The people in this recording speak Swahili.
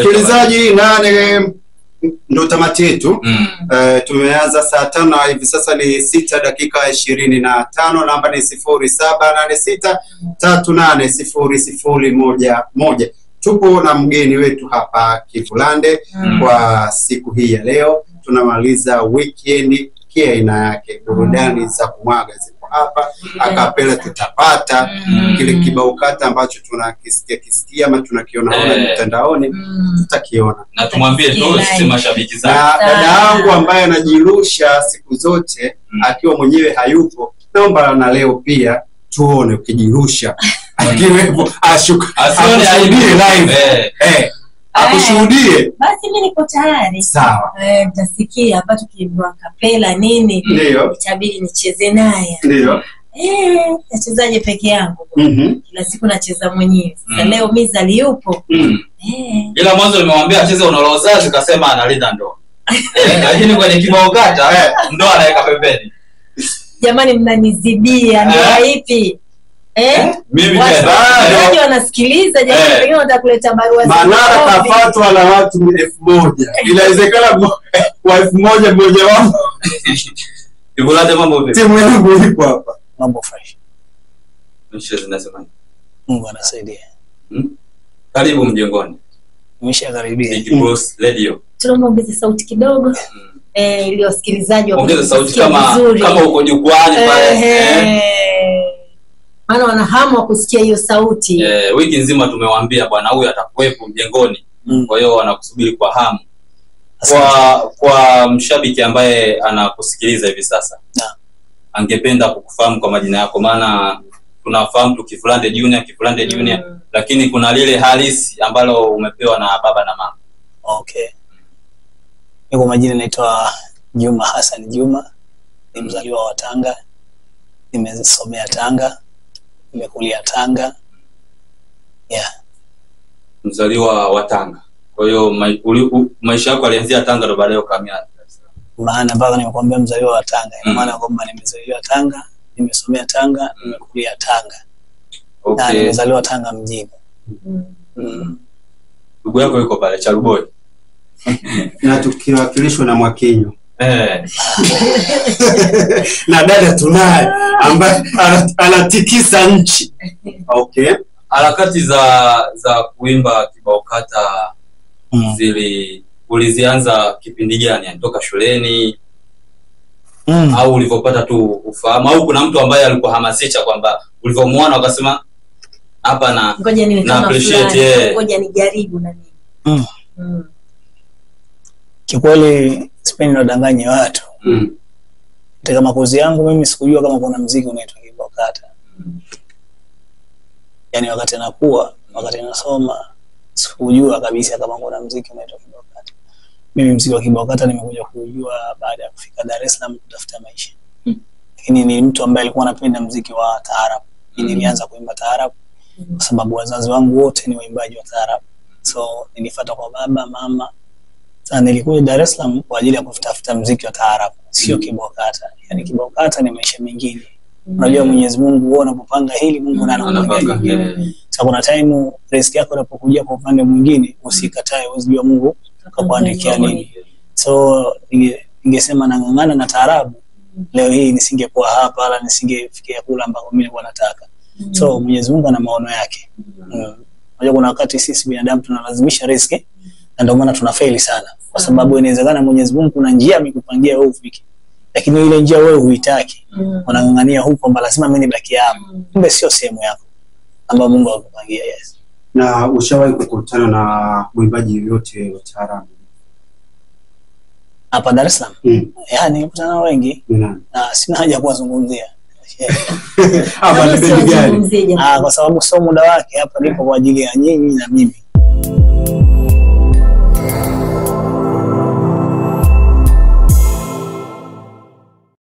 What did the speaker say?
Msikilizaji, 8 ndo tamati yetu. Tumeanza saa 5 hivi sasa ni 6:25. Namba ni 0786 380011. Tupo na mgeni wetu hapa Kivulande kwa siku hii ya leo. Tunamaliza weekend kia aina yake, burudani za kumwaga zipo hapa, akapela tutapata kile kibao kata ambacho tunakisikia kisikia ama tunakiona ona mtandaoni, tutakiona. Na tumwambie tu sisi mashabiki zake. Na dada yangu ambaye anajirusha siku zote akiwa mwenyewe hayupo, naomba na leo pia tuone ukijirusha akiwepo, asione aibu live. Akushuhudie. Basi mimi niko tayari. Sawa. Mtasikia hapa tukiimba kapela nini? Ndio. Itabidi nicheze naye. Ndio. Nachezaje peke yangu? Kila siku nacheza mwenyewe. Sasa leo Mizali yupo. Ila mwanzo nimemwambia acheze unolozazi, kasema analinda ndoa. Lakini kwenye kibao kata ndoa anaweka pembeni. Jamani mnanizibia, ndoa ipi? Mimi tena. Wanasikiliza jamani, pengine watakuleta barua za Manara kafatwa na watu 1000. Inawezekana wa 1000 mmoja wao. Kivulande mambo vipi? Timu yangu ipo hapa. Mambo fresh. Mshe zinasema. Mungu anasaidia. Karibu mjengoni. Nimeshakaribia. Big Boss Radio. Tunaomba ongeze sauti kidogo. Ili wasikilizaji ongeze sauti kama kama uko jukwaani pale. Maana wana hamu kusikia hiyo sauti. Wiki nzima tumewaambia bwana huyu atakuwepo mjengoni. Kwa hiyo wanakusubiri kwa hamu. Kwa mshabiki ambaye anakusikiliza hivi sasa, angependa kukufahamu kwa majina yako, maana tunafahamu tu Kivulande Junior, Kivulande Junior, lakini kuna lile halisi ambalo umepewa na baba na mama. Okay. Mimi kwa majina naitwa Juma Hassan Juma, ni mzaliwa wa Tanga, nimesomea Tanga, nimekulia Tanga. Yeah. Mzaliwa wa Tanga. Kwa hiyo maisha yako yalianzia Tanga ndo baadaye ukahamia Dar es Salaam. Maana mpaka nimekuambia mzaliwa wa Tanga, ina maana kwamba nimezaliwa Tanga, nimesomea Tanga, nimekulia Tanga. Okay. Na nimezaliwa Tanga mjini. Ndugu yako yuko pale Charuboi. Na tukiwakilishwa na Mwakinyo. Na dada tunaye ambaye anatikisa nchi. Okay. Harakati za kuimba kibao kata zili ulizianza kipindi gani? Yani toka shuleni au ulivopata tu ufahamu, au kuna mtu ambaye alikuhamasisha kwamba ulivyomuona ukasema hapa na ngoja niwe kama fulani, ngoja nijaribu na mimi. Kikweli sipendi nidanganye watu. Katika makozi yangu mimi sikujua kama kuna muziki unaitwa kibao kata. Yaani wakati nakuwa, wakati nasoma sikujua kabisa kama kuna muziki unaitwa kibao kata. Mimi muziki wa kibao kata nimekuja kujua baada ya kufika Dar es Salaam kutafuta maisha. Lakini ni mtu ambaye alikuwa anapenda muziki wa taarab. Nilianza kuimba taarab kwa sababu wazazi wangu wote ni waimbaji wa taarab. So nilifuata kwa baba, mama. Sasa nilikuja Dar es Salaam kwa ajili ya kutafuta muziki wa taarab, sio kibao kata. Yaani kibao kata ni maisha mengine. Unajua Mwenyezi Mungu huwa anapopanga hili, Mungu naye anapanga hili. Sasa kuna time risk yako inapokuja kwa upande mwingine, usikatae, usijue Mungu akakuandikia nini. So ningesema nang'ang'ana na taarabu, leo hii nisingekuwa hapa wala nisingefikia kula ambako mimi nilikuwa nataka. So Mwenyezi Mungu ana maono yake. Unajua kuna wakati sisi binadamu tunalazimisha risk, na ndio maana tunafeli sana. Kwa sababu inawezekana Mwenyezi Mungu kuna njia amekupangia wewe ufike, lakini ile njia wewe huitaki. Unang'ang'ania huko kwamba lazima mimi nibaki hapa. Kumbe sio sehemu yako ambayo Mungu alikupangia. Yes. Na ushawahi kukutana na mwimbaji yoyote wa taarabu hapa Dar es Salaam? Yaani nilikutana na wengi. Na sina haja kuwazungumzia. Hapa ni bendi gani? Kwa sababu sio muda wake, hapa nipo kwa ajili ya nyinyi na mimi.